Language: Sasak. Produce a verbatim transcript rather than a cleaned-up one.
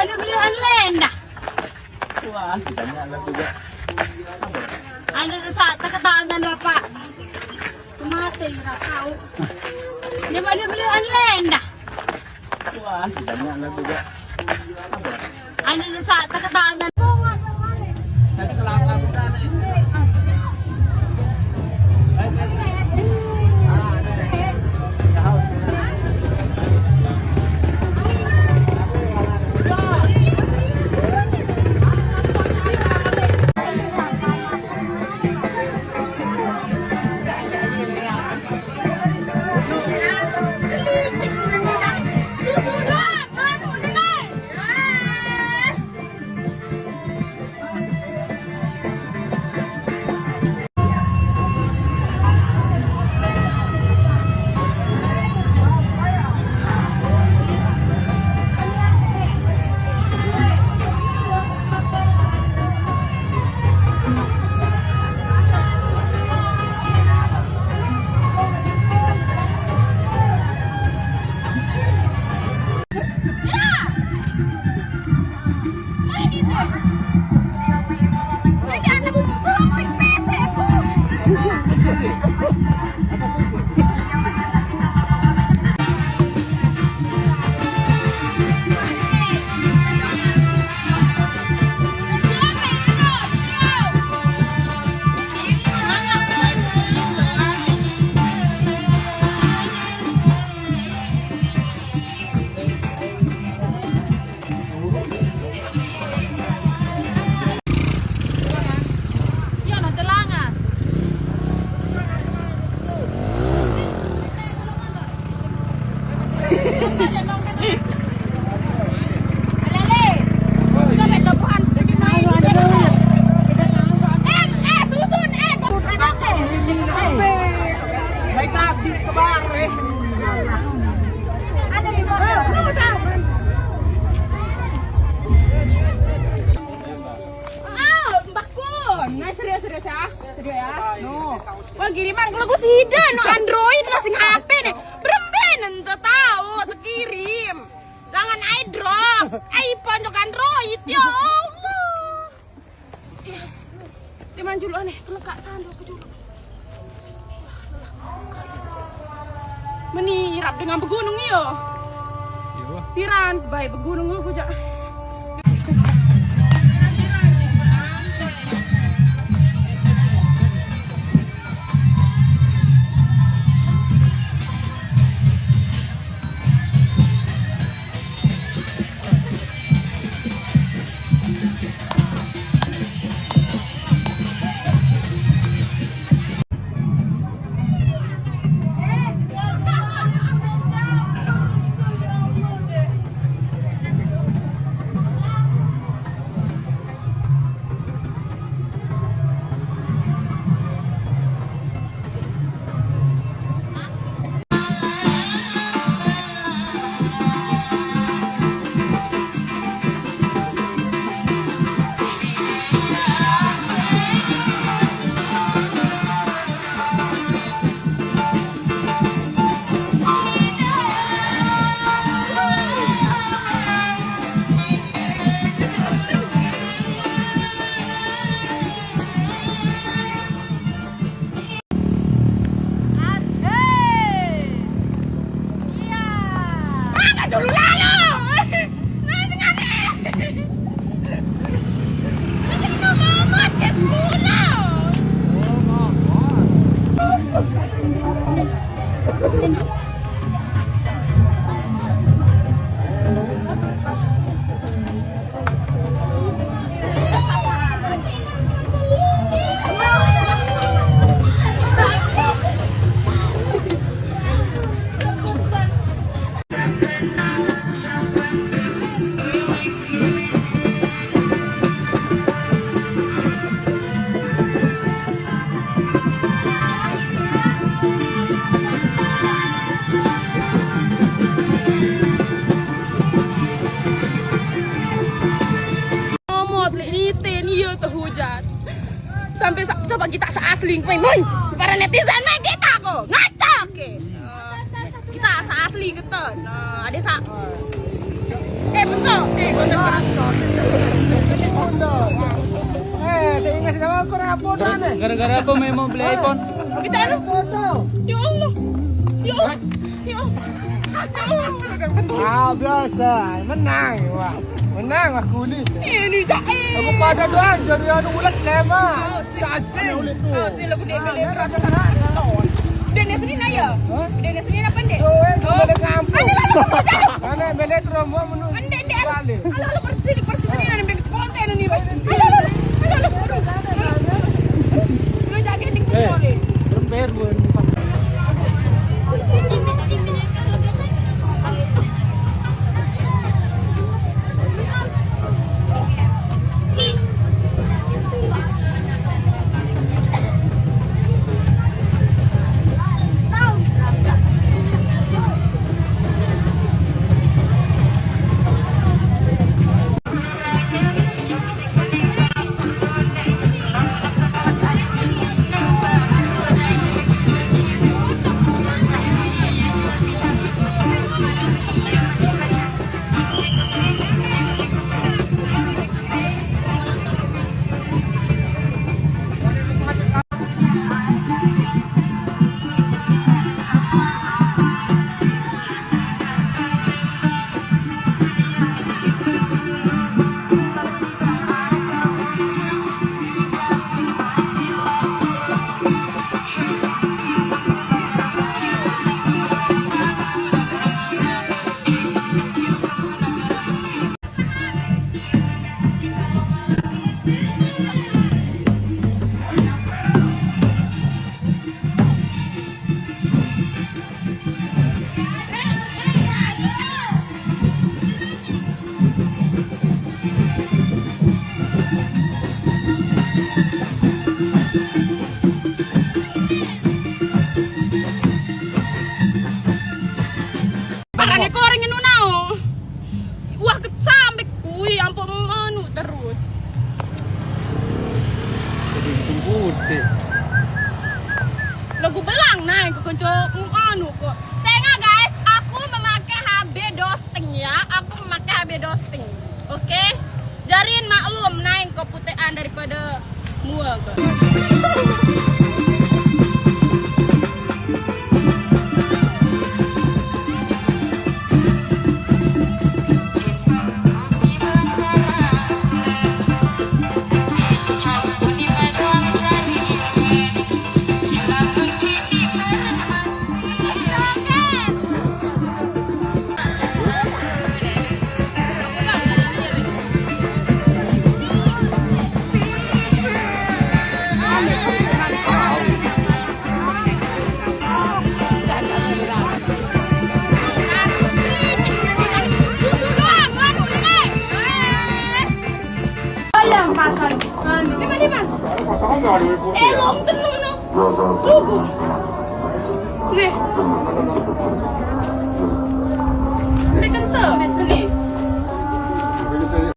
Ada beli online dah. Wah, banyak lah juga. Ada sesak tak ketahuan tanda apa. Mati, tak tahu. Dia pada beli online dah. Wah, banyak lah juga. Ada sesak tak ketahuan tanda. Nasi kelapa muda nih. Ah, Mbak Kun. Nah, serius, serius ya. Serius ya. No. Wah, gini mang, kalau gue sida no Android lah sing H P nih. Berembe nento tahu atau kirim. Jangan iDrop, iPhone jok Android ya Allah. Ih, di mana julu aneh, kelekak sandal ke julu. Meni irap dengan begunung iyo. Piran, baik begunung aku jak. Asik. Iya. Mana dulu lalu? Mana tengah ni? Ini mau mamat ke pulau. Nyomot lek niten iya teh hujan. Sampai sa-, coba kita seasli, woi, woi. Para netizen mah kita kok ngacak ke. Kita seasli kita. Nah, ada sa-, eh, bentar. Eh, bentar. Gara-gara apa mau beli iPhone? Kita anu. Ya Allah. Ya Allah. Ya Allah. Ya Allah. Ah, biasa. Menang, wah. Menang aku ni. Eh, ni cak. Aku pada doang jadi anu ulat lema. Caci. Oh, si lagu ni beli. Dia ni sini naya. Dia ni sini apa ni? Mana beli terus mau menunggu. Alah, alah, bersih, bersih sini, ada ambil konten ni. Alah, alah, alah, alah, aduh, aduh, aduh. Lu jaga ni, eh, boleh. Beremper pun. Parane koreng anu nao. Wah, kesambek kui, ampun anu terus. Jadi hitam putih. Lagu belang nae ke kanca anu kok. Sengah guys, aku memakai H B Dosting ya. Aku memakai H B Dosting. Oke? Jarin maklum nae ke putean daripada mua ke. Bayang pasal anu. Di mana, di mana? Eh, wong tenung no. Tunggu. Nih.